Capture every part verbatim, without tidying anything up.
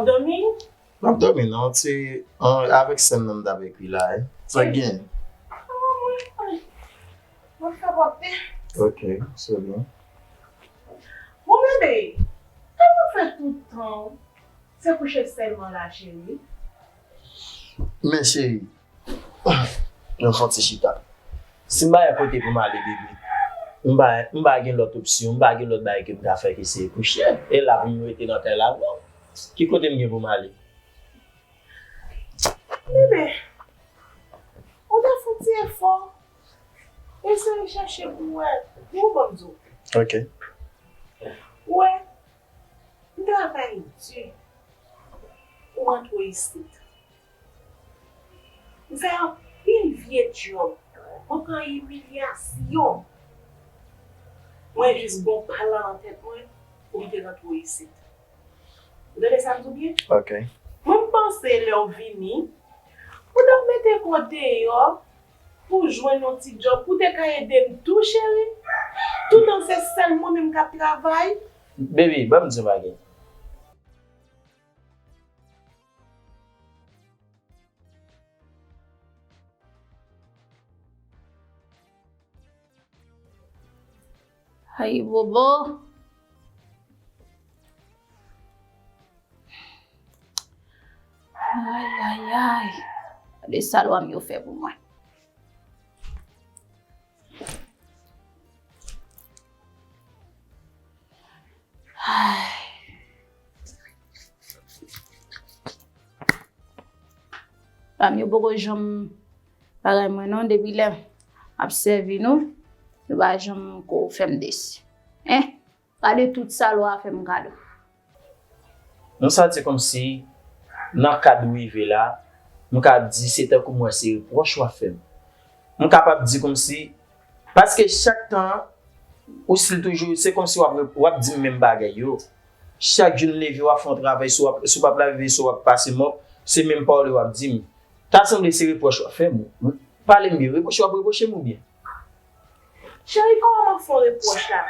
Dòmi? M ap dòmi non, se an, avèk sè m nan m t ap ekri la. Sa gen? Mwen, mwen, mwen fè pwòpte. Ok, se byen. Bon, bebe, kòman w fè tout tan w se kouche sèlman la, cheri? Men cheri, nou fè yon ti chita. Si m pa gen kote pou m ale, bebe, m pa, m pa gen lòt opsyon, m pa gen lòt bagay ke m ka fè ke se kouche. E la pou m rete nan kay la, non. Ki kote m gen pou m ale? Bebe, ou ta fè yon ti efò. Eseye chèche pou w wè. Pou w ban m di w. Ok. Ou wè, m travay di pou m antre isit. M fè anpil vye djòb. Mwen pran imilyasyon. Mwen jis gen yon plan nan tèt mwen pou m te rantre isit. Ou tande sa m di w byen? Ok. Mwen m panse lè w vini, ou t ap mete kò deyò pou w jwenn yon ti djòb, pou w te ka ede m tou, cheri. Toutan se sèl mwen menm k ap travay. Baby, ban m di w bagay. Ay, bobo. Ay, ay, ay. Gade sa lwa m yo fè pou mwen. Ay. Pam yo poko janm bagay mwen non, depi lè m ap sèvi nou, nou pa janm ko fè m desi. Hein? Gade tout sa lwa fè m kado. Nou santi kòmsi nan kad ou rive la, m ka di se tankou m wè se repwòch w ap fè m. M kapab di kòmsi, paske chak tan, ou still toujou, se kòmsi w ap, w ap di m menm bagay yo. Chak jou n leve, w ap fè yon travay, si w ap, si w p ap lave, si w ap pase mòp, se menm pawòl yo w ap di m. Ta sanble se repwòch w ap fè m. Pale m byen, repwòch w ap repwoche m oubyen? Cheri, kòman m ap fè w repwòch la?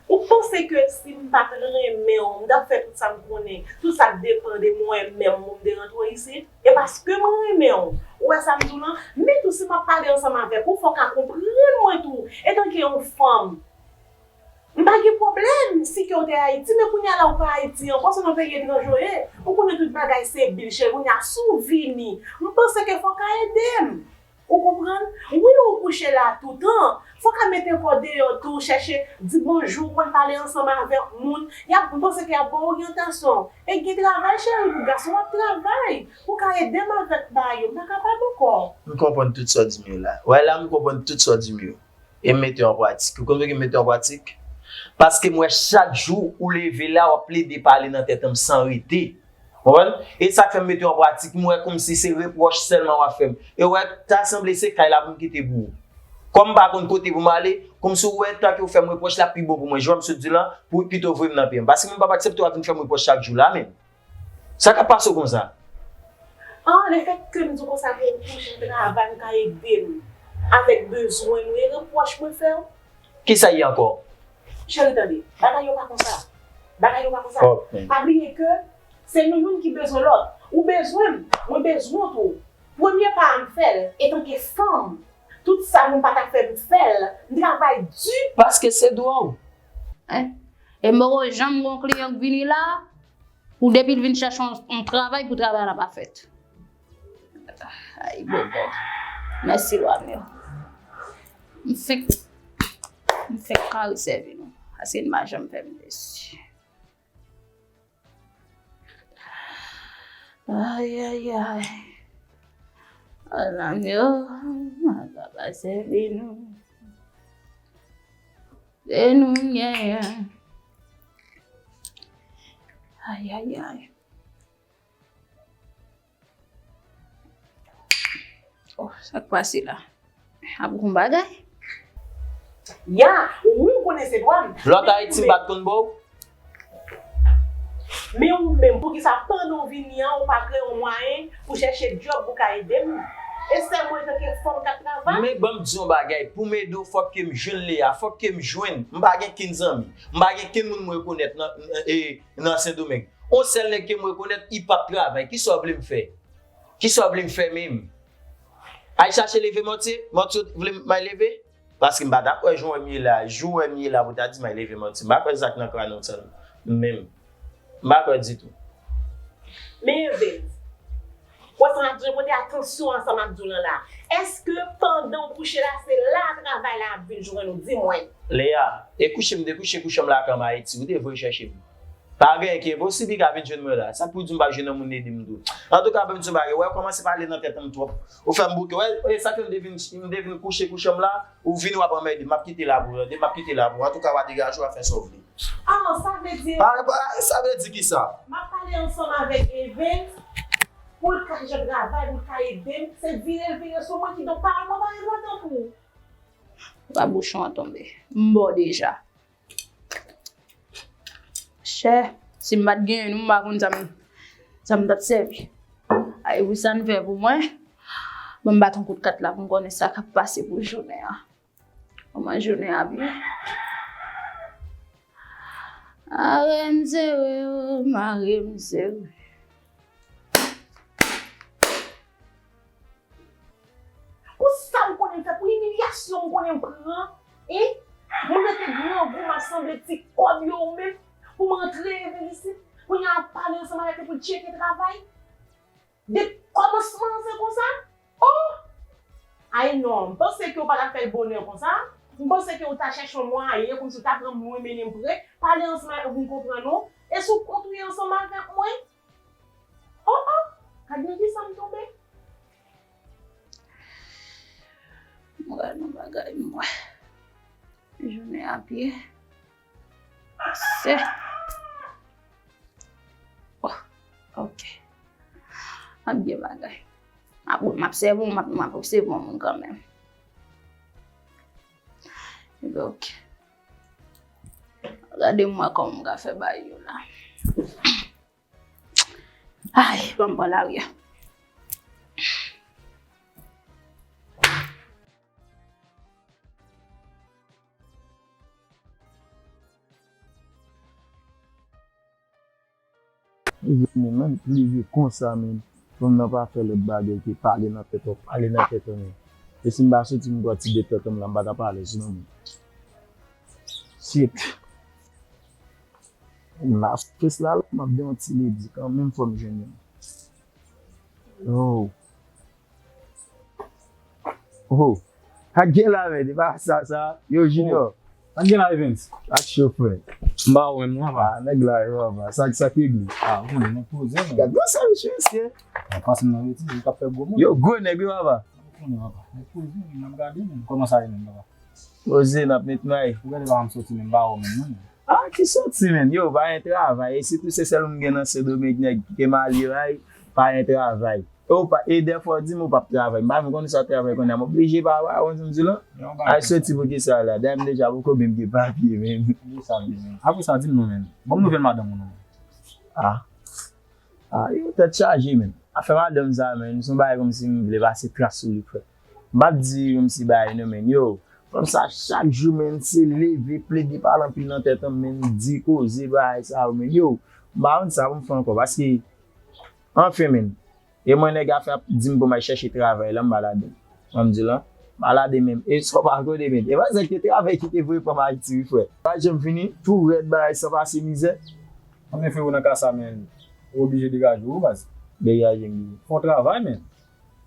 Ou panse ke si m pa t renmen w, m t ap fè tout sa m konnen, tout sa k depann de mwen menm pou m te rantre isit? E paske m renmen w, ou wè sa m di w lan? Men tou, si m ap pale ansanm avèk ou, fò w ka konprann mwen tou, etanke yon fanm. M pa gen pwoblèm si ke w te Ayiti, men kounye a la ou pa Ayiti ankò, se nan peyi etranje w ye. Ou konnen tout bagay se bil, cheri, kounye a si w vini, m panse ke fò w ka ede m. Ou konprann? Wi, ou kouche la toutan. Fò w ka mete kò w deyò tou, chèche di bonjou, konn pale ansanm avèk moun. Y ap, m panse ke y ap ba w oryantasyon. E gen travay, cheri, pou gason ap travay. Ou ka ede m avèk bagay yo. M pa kapab ankò. M konprann tout sa w di m yo la. Wè la, m konprann tout sa w di m yo. E m mete yo an pratik. Ou konn pou ki m mete yo an pratik? Paske m wè chak jou ou leve la, w ap plede pale nan tèt an m san rete. Konprann? E sa k fè m mete yo an pratik, m wè kòmsi se repwòch sèlman w ap fè m. E w wè, ta sanble se kay la pou m kite pou ou. Kòm m pa konn kote pou m ale, kòmsi w wè, tanke w fè m repwòch la, pi bon pou mwen. Jan m sot di w lan, pou pito voye m nan pye m. Paske mwen p ap aksepte w ap vin fè m repwòch chak jou la menm. Sa k ap pase w konsa? Ah, lefètke m di w konsa ke w touche travay, m ka ede m avèk bezwen nou, e repwòch mwen fè w? Kisa ye ankò? Cheri, tande, bagay yo pa konsa. Bagay yo pa konsa. Ok. Pa bliye ke se nou youn ki bezwen lòt. Ou bezwen m, mwen bezwen w tou. Premye pa a m fè l, etanke fanm, tout sa moun pa ta fè m fè l, m travay di. Paske se dwa w. Hein? E m poko janm gon kliyan k vini la, pou depi l vin chèche yon, yon travay, pou travay la pa fèt. Ay, bobo. Mèsi, lwa m yo. M fenk, m fenk kare sèvi nou. Paske n pa janm fè m desi. Ay, ay, ay. Alanm yo, m ap pase vin nou. Se nou m genyen. Ay, ay, ay. Oh, sa k pase la? Ap gon bagay? Ya, wi, ou konnen se dwa m. Lòt Ayiti m pa t konn ba w? Men ou menm, poukisa pandan w vini an, ou pa kreye yon mwayen pou chèche djòb pou ka ede m? E sèlman etanke fanm k ap travay? Men ban m di yon bagay, pou m ede w, fòk ke m jwenn Lea, fòk ke m jwenn. M pa gen kenn zanmi. M pa gen kenn moun m rekonèt nan, e, nan Sendomeng. On sèl nèg ke m rekonèt, li p ap travay. Kisa w vle m fè? Kisa w vle m fè menm? Ay chache leve Mòtye? Mòtye vle m ay leve? Paske m pa ta kwè jan w wè m ye la, jou w wè m ye la pou w ta di m ay leve Mòtye. M pa kwè sa k nan krane w sa menm. M pa kwè ditou. Men Evens, wè sa m ap di w, pote atansyon a sa m ap di w lan la. Èske pandan w kouche la, se la travay la ap vin jwenn ou? Di mwen. Lea, e kouche m te kouche kouche m lakay m Ayiti, ou te voye chèche m. Pa gen anyen ki enposib, li ka vin jwenn mwen la. Sa k pou di m pa jwenn yon moun ede m tou? Antouka, ban m di yon bagay, wè, ou kòmanse pale nan tèt an m twòp. Ou fè m bouke. Wè, e sa k fè m te vin, m te vin kouche kouche m la, ou vin w ap anmède m. M ap kite l apre, tande, m ap kite l apre. Antouka, w a degaje w, w a fè sa w vle. Ah, sa vle di. Pa, pa, sa vle di kisa? M ap pale ansanm avèk Evens pou l ka jan travay, pou l ka ede m. Se vire l vire sou mwen, kidonk pawòl mwen pa gen dwa tankou. Ba bouchon an tonbe. M bo deja. Chè, si m pa t gen youn, m pa konn sa m, sa m t ap sèvi. Ay, wi, sa n fè pou mwen. Ban m bat yon kout kat la pou m konnen sa k ap pase pou jounen an. Kòman jounen an ap ye? Mare m sere, o, mare m sere. Pou sa m konnen m fè, pou imilyasyon m konnen m pran, en? Mwen rete grangou, m ap sanble ti kòb yo ou menm, pou m antre vin isit. Kounye a w ap pale ansanm avèk li pou l tcheke travay. Depi kòmansman an se konsa? Oh! Ay non, m panse ke w pa ta fè l bonè konsa. M panse ke w ta chèche yon mwayen, kòmsi w ta pran m lwen, mennen m pre, pale ansanm avèk mwen pou m konprann ou. E sou kont ou ye ansanm avèk mwen? Oh, oh! Gad nan kisa m tonbe. M gad yon bagay, mwen. Jounen ap ye. Se. Oh, ok. M ap gen bagay. M ap, m ap sèvi, m ap, m ap sèvi yon moun kanmenm. Ebyen, ok. Gade m wè kòman m ka fè bagay yo la. Ay, ban m pran lari a. Men, men, leve konsa, men. Fanm nan pa fè lòt bagay ke pale nan tèt ou, pale nan tèt ou, men. E si m pa soti, m pran ti detèt m la, m pa t ap alèz non, men. Shit. M la stres la, la, m ap gen yon ti ledi kanmenm, fò m jwenn yon. Oh. Oh. Sa k gen la, men, e pa sa, sa. Yo, Junior. Sa k gen la, Evens? Ak chofè. M ba ou menm non, papa. Ah, nèg la, yo, papa. Sa, sa k regle? Ah, ou konnen, nou poze, men. Gad, gad sa, mesye, mesye. Pase m nan reti, li t ap fè gwo moun. Yo, gwo nèg, wi, papa. Ou konnen, papa. Nou poze, men, n ap gade, men. Kòman sa ye menm, papa? Poze, n ap met may. Ou gade pa m soti menm, ba ou menm non. Ah, ki soti menm? Yo, pa gen travay. E sitou se sèl moun gen nan Sendomeng nèg ki te malye ay, pa gen travay. E w pa, e dèfwa w di m ou p ap travay. M pa menm konn sa w travay kounye a. M oblije pa, pa konn sa m di w lan. Ay soti pou kisa la? Dayè m deja poko menm gen papye menm. Apre sa, di m non menm. Ban m nouvèl madanm ou non. Ah. Ah, yo, tèt chaje, men. Afè madanm sa, men, se yon bagay kòmsi m vle pase tras sou li, frè. M p ap di kòmsi bagay non, men, yo, fanm sa, chak jou, men, se leve, plede pale anpil nan tèt an, men, di koze, bagay sa yo, men, yo, m pa konn sa pou m fè ankò, paske, anfen, men, e mwen, nèg afè ap di m pou m al chèche travay la, m pa ladan. Ban m di w lan, malade menm. E sa w pa konnen, men. E pa sa ki te travay ki te voye pran m Ayiti, wi, frè. Pa janm fini, tou rèd bagay san pase mizè. Anben, frero, nan ka sa, men, ou oblije degaje w, baz. Degaje m, wi. Fò w travay, men.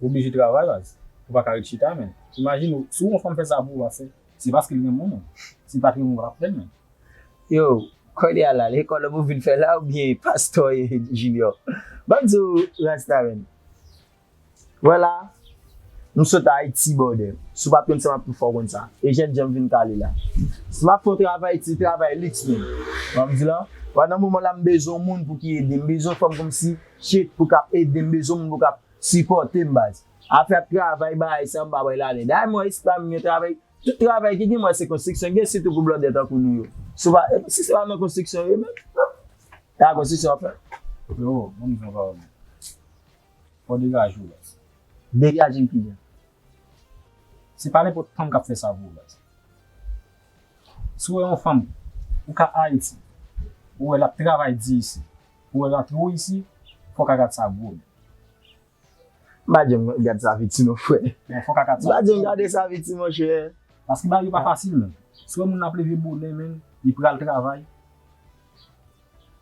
Ou oblije travay, baz. Ou pa ka ret chita, men. Imajine w, si yon fanm fè sa pou ou, baz, se, se paske l renmen w, men. Si l pa t renmen w, l pa t ap fè l, men. Yo, kòde a la, lekòl pou vin fè la oubyen pastè Junior? Ban m di w, Rasta, men. Vwala, m sot Ayiti, brother. Si w pa t konn sa, m ap tou fè w konn sa. E jèn jan m vin kale la. Si m ap fè yon travay, ti travay liks menm. Ban m di w lan, pandan moman la, m bezwen yon moun pou ki ede m. M bezwen yon fanm kòmsi, shit, pou k ap ede m. M bezwen yon moun pou k ap sipòte m, baz. Afè travay, bagay sa, m pa bay ladan. Dayè, mwen, espwa m gen travay. Tout travay ki gen, mwen, se konstriksyon. Gen sitou pou blòdè tankou nou yo. Si w pa, si se pa nan konstriksyon yo menm, e a konstriksyon w ap fè. Yo, ban m di w yon pawòl. Fò w degaje w, baz. Degaje m kijan? Se pa nenpòt fanm k ap fè sa pou ou, baz. Si w wè yon fanm, ou ka Ayiti, ou wè l ap travay di isi, Pou w rantre w isi, fò w ka gad sa gwo. M pa janm gad sa piti non, frè. Bon, fò w ka gad sa. M pa janm gade sa piti, monchè. Paske bagay yo pa fasil, menm. Si w wè moun nan ap leve bonè, menm, li pral travay.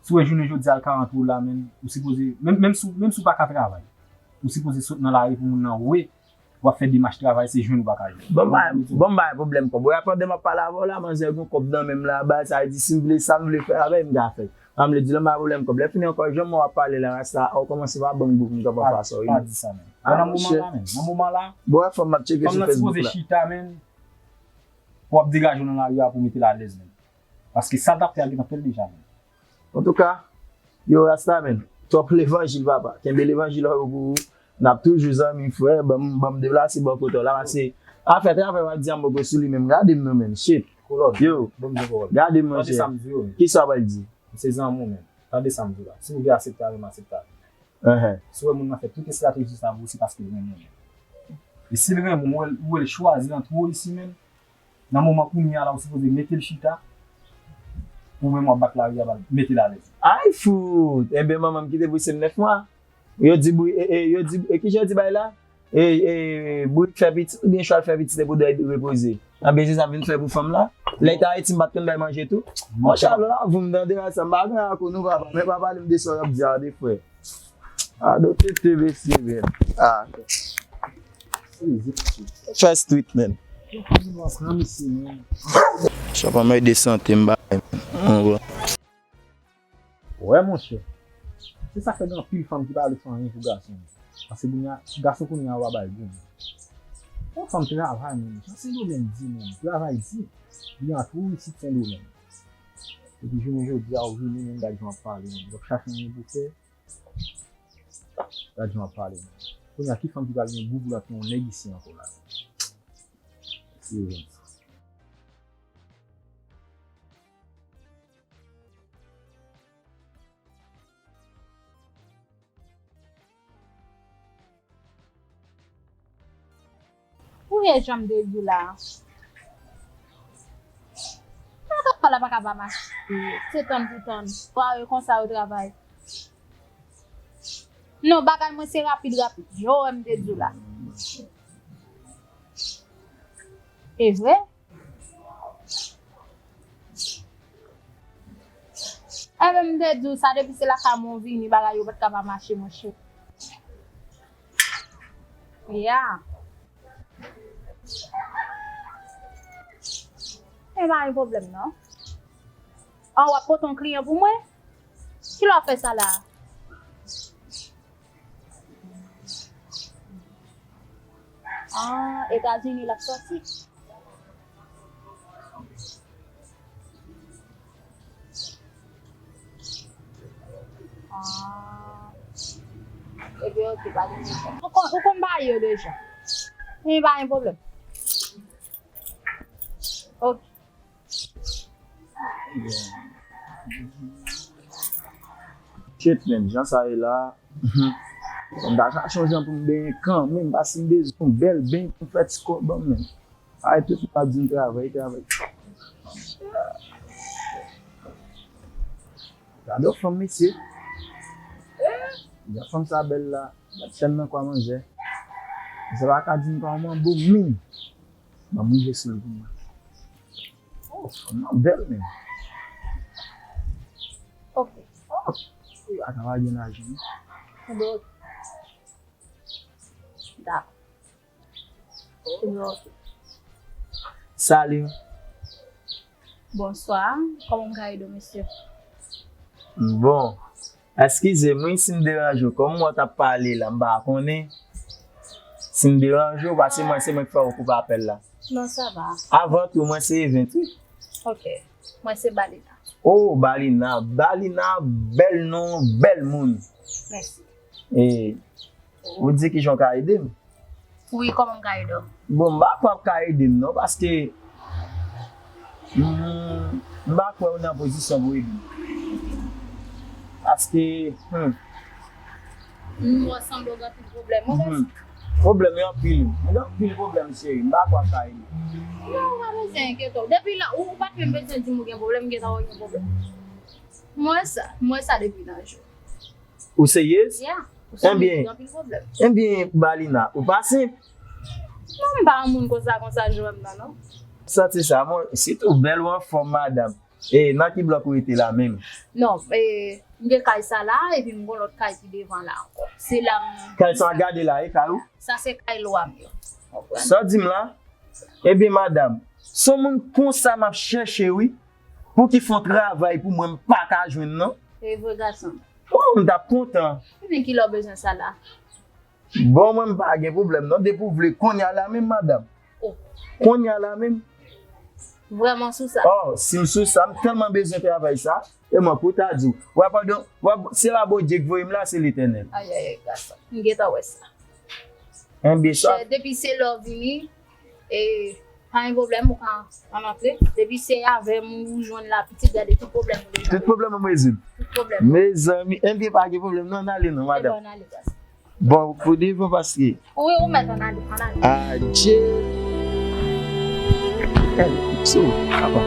Si w wè jounen jodi a l ka rantre w la, menm, ou sipoze, menm, menm si, menm si w pa ka travay, ou sipoze sot nan lari pou moun nan wè w ap fè demach travay, se jwenn ou pa ka jwenn. Bon, m pa, bon, m pa gen pwoblèm kòb. Wè, pandan m ap pale avè w la, manzè gen kòb nan men m la, bay, sa vle di, si m vle, sa m vle fè avè l, m ka fè l. Sa m vle di la, m pa gen pwoblèm kòb. Lè fini ankò, jan mwen w ap pale la, rasta, ou kòmanse pa ban m bouk, m kanpe anfas ou, wi. Pa di sa, menn. Nan moman la, menn, nan moman la, bon, wè, fanm m ap tcheke sou Facebook la. Fanm nan sipoze chita, menn. W ap degaje w nan lari a pou mete l alèz, menn. Paske sa l t ap fè a gentan fè l deja, menn. Antouka, yo rasta, menn. Twòp levanjil, papa. Kenbe levanjil an wo pou ou. N ap toujou zanmi, frè. Ban m, ban m deplase bò kote w la, pase afè travay w ap di a m poko sou li menm. Gade m non, menn. Shit. Yo, gade m, monchè. Kisa w pral di? M se zanmi w, menn. Tande sa m di w la. Si w vle aksepte avè m, aksepte avè m. Si w wè moun nan fè tout estrateji sa pou ou, se paske l renmen w, menn. E si l renmen w, ou wè l, ou wè l chwazi antre w isi, menn, nan moman kounye a la, ou sipoze mete l chita, ou menm w ap bat lari a, mete l alèz. Ay, fout! Enben, manman m kite pou se nèf mwa. Yo di bri, e, e, yo di, e, kijan yo di bagay la? E, e, bourik fè pitit oubyen chwal fè pitit epi w dwe repoze? Anben, se sa m vin fè pou fanm la. Lè l te Ayiti, m pa t konn bay manje tou. Monchè, alò la, pou m tande sa, m pa gen ak ou non, papa. Men pa pale m de sa w ap di a, de frè. A, do tete, mesye, men. A. Fè street, men. Sa pa may de sante, m bagay, men. Wè, monchè. Se sa k fè gen anpil fanm ki pa vle fè anyen pou gason yo. Paske kounye a, gason kounye a yo pa bay gou, menn. Yon fanm travay, menn. Sa Sendomeng di, menn. Travay di. Li antre w isit Sendomeng. Epi jounen jodi a, ou vini, menn, gad jan w ap pale, menn. W ap chache anyen pou fè. Gad jan w ap pale, menn. Kounye a, ki fanm ki pral gen gou pou l antre yon nèg isi ankò la, menn? Serye. Ou wè jan m te di w la. Sa k ap pale a pa ka pa mache. Se tann pou tann. Pare konsa yo travay. Non, bagay mwen se rapid, rapid. Yo wè m te di w la. E vre? Enben, m te di w sa, depi se lakay mwen w vini, bagay yo pa t ka pa mache, monchè. Ya. E pa yon pwoblèm, non. An, w ap pote yon kliyan pou mwen? Kilè w ap fè sa la? Ah, Etazini l ap sòti. Ah. Ebyen, oke, pa gen pwoblèm. Ou konn, ou konn bagay yo deja. Men pa gen pwoblèm. Oke. Shit, menn, jan sa ye la, m ta chache yon jan pou m benyen kanmenm, paske m bezwen yon bèl beny pou m fè ti kòb an, menn. Ay, tout moun ap di m travay, travay. Gade yon fanm, mesye. Jan fanm sa bèl la, gad chèn nan kwa manzè. Sa pa ka di m kòman bon, men. Ban m rive sou li pou mwen. Oh, fanm nan bèl, menm. Ok. Oh, wi, ata pa gen lajan, non. Bon. Dakò. Bon, ok. Salut. Bonswa. Kòman m ka ede w, mesye? Bon. Eskize m, wi, si m deranje w. Kòm mwen t ap pale la, m pa konnen. Si m deranje w, paske mwen se mwen k fè w koupe apèl la. Non, sa va. Avan tou, mwen se Event, wi. Ok. Mwen se Balina. Oh, Balina. Balina, bèl non, bèl moun. Mèsi. E, ou di kijan w ka ede m? Wi, kòman m ka ede w? Bon, m pa kwè w ap ka ede m non, paske, mm, m pa kwè w nan pozisyon pou ede m. Paske, hmm. M wè sanble w gen anpil pwoblèm, wi, hmm, gason. Pwoblèm yo anpil. M gen anpil pwoblèm, cheri. M pa kwè w ap ka ede m. Non, ou pa bezwen enkyete w. Depi lè, ou, ou pa t menm bezwen di m ou gen pwoblèm, m gentan wè w gen pwoblèm. M wè sa, m wè sa depi nan jou. Ou seyez? Yeah. Ou se yon moun ki gen anpil pwoblèm. Ebyen, Balina, ou pa senp. Non, m pa yon moun konsa, konsa, jan w wè m nan, non. Santi sa, bon, sitou bèl ou anfòm, madanm. E nan ki blòk ou rete la menm? Non, e, m gen kay sa la, epi m gen lòt kay ki devan la ankò. Se la m. Kay sa w gade la, e kay ou? Sa se kay lwa m yo. Konprann? Sa w di m la? Ebyen, madanm, se yon moun konsa m ap chèche, wi. Pou ki fè yon travay pou mwen, m pa ka jwenn, non. E vre, gason. Oh, m t ap kontan. Ebyen, ki lè w bezwen sa la? Bon, mwen, m pa gen pwoblèm, non. Depi w vle, kounye a la menm, madanm. Oh. Kounye a la menm. Vrèman sou sa. Oh, si m sou sa, m tèlman bezwen travay sa. E mwen, pou ta di w. Wè, pandan, wè, se pa Bondye ki voye m la, se Letènèl. Ay, ay, ay, gason. M gentan wè sa. Enben, sa. Chè, depi se lè w vini, e pa gen pwoblèm, ou ka ann antre. Depi se avè m ou jwenn la, pitit, gade tout pwoblèm ou deja. Tout pwoblèm m rezoud. Tout pwoblèm. Mezanmi, enben, pa gen pwoblèm, non, ann ale, non, madanm. Ann ale, gason. Bon, pou devan, paske. Wi, ou mèt ann ale, ann ale. Adje. Hey, so, apa?